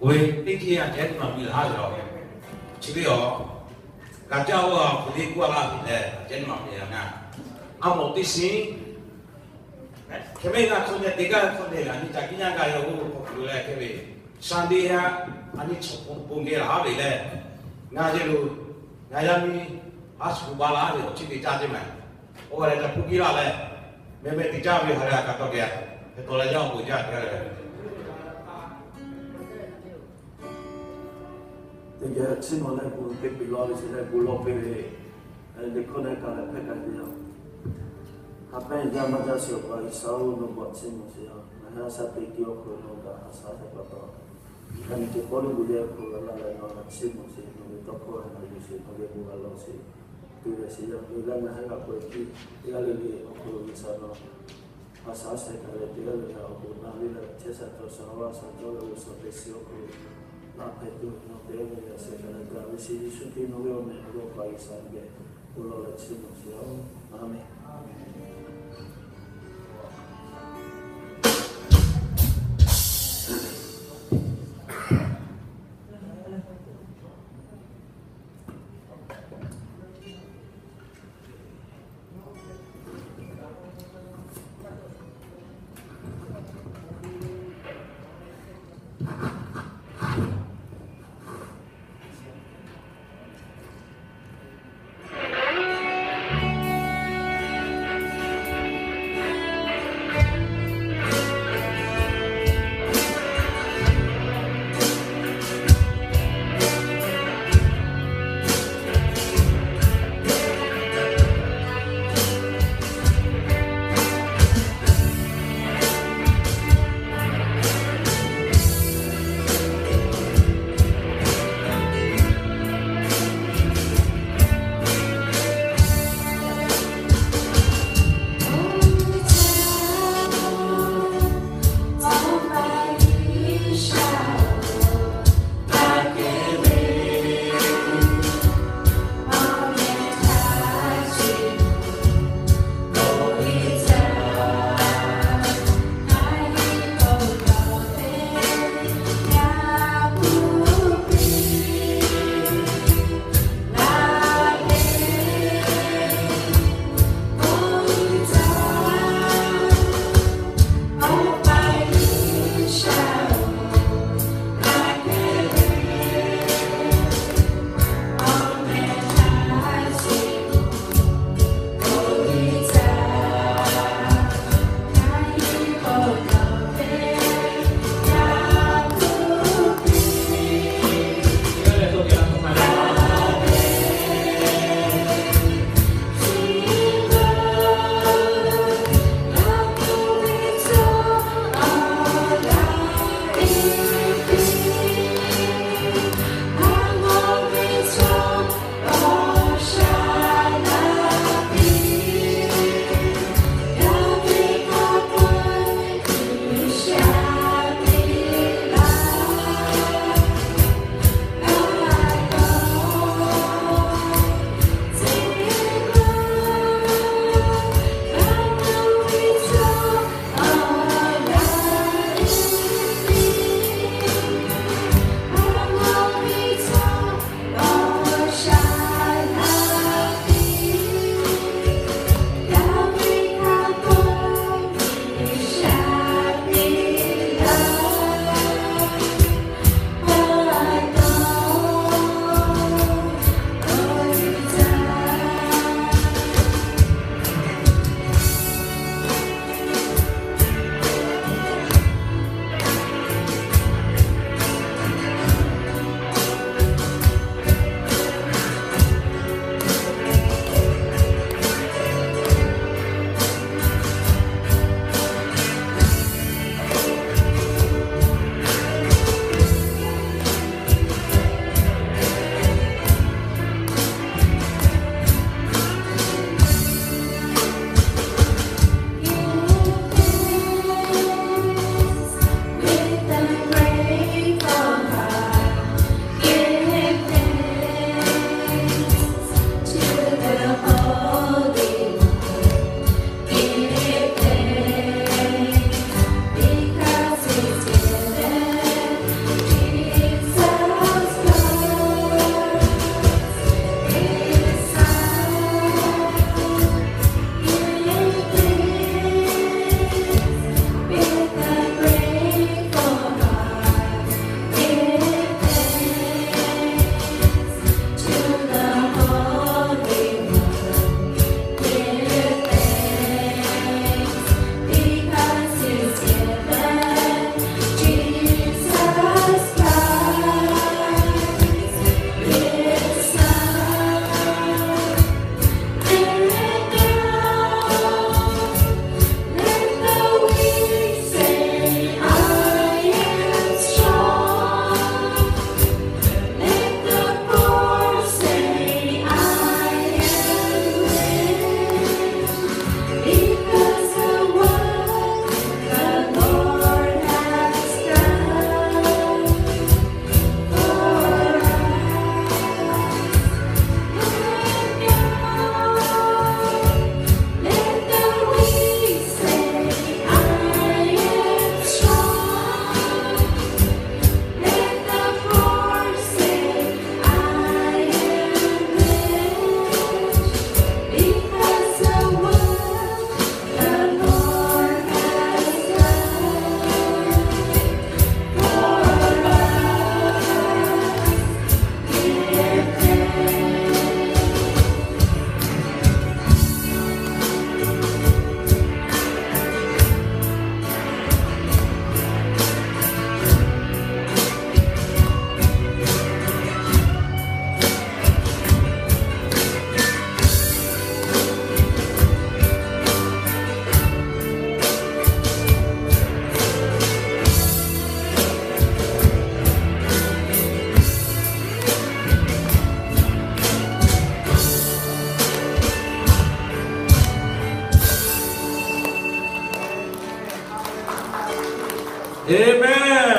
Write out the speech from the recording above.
Oˇ ve teˇ ceuˬ a ceh nyi ma miˬ laˬ haˉ ve a, chi ve a, kaꞈ caˇ oˇ a hk'aw lo k'oˆ a laˇ ve lehˬ, a ceh nyi ma miˬ laˬ ngaˬ, a mawˬ teˇ shiˉ hk'e ve ngaˬ hk'aw nyi teˇ g'aˇ hk'aw nyi g'a nyi ca kiˇ nyaˇ g'a yaw oˇ hk'aw lo leh hk'e ve, Sunday haˉ a nyi chaw bon geh laˬ haˉ ve lehˬ, ngaˬ yehˬ lo ngaˬ yaˇ miˇ haˉ shu ba laˇ ve awˬ chi teˇ caˇ teˇ ma, oˇ g'a leh ca hpuˇ kiˇ laˇ leh, meh meh teˇ caˇ ve ha lehˬ a kaꞈ tawˇ geh, hk'e taw leh yaˇ awˬ bon jaˇ te g'a leh Teˇ geh chiˇ mvuh leh bon te piˇ law ve chi leh bon lawˬ piˇ ve, liꞈ hkawˇ leh kaꞈ leh hpehˇ kaꞈ te yaˇ, ha pehˇ yaˇ maˇ jaˇ sheˍ awˬ pa G'uiˬsha-oˬ, nawˬ bvuhꞈ chiˇ mvuh sheˍ a. Ngaˬ hui a shaꞈ teꞈ tiˇ awˬ hk'aw lo nawˬ kaꞈ ha shaꞈ htaꞈ pa taw, yaꞈ nyi ceh Pawˇluꞈ gu leh awˬ hk'aw lo laˇ leh nawˬ htaꞈ chiˇ mvuh sheˍ, nawˬ ve tawˇ hkawˇ htaꞈ na yuˬ sheˍ, nawˬ geh bon g'a lawˬ sheˍ. Te leh sheˍ yaˇ ve leh ngaˬ hui g'a k'oˆ ve hkiˇ teˇ g'aˇ le le awˬ hk'aw lo G'uiˬsha nawˬ ha shaꞈ shehˍ hpaˇ leh teˇ g'aˇ le le awˬ bon na ve leh chehˇ sha cawˬ sha vaˇ sha cawˇ leh g'uˇ suhˍ teˇ shiˍ awˬ hk'aw lo laˇ hpehꞈ tuˬ nawˬ teˇ g'aˇ le le shehˍ hpaˇ leh gaˬ ve sheˍ. Yeˍsuˆ Hkriꞈ nawˬ ve awˬ meh awˬ g'aˇ pa G'uiˬsha geh bon lawˬ leh chiˇ mvuh sheˍ a. Aˍmenˍ. Aˍmenˍ.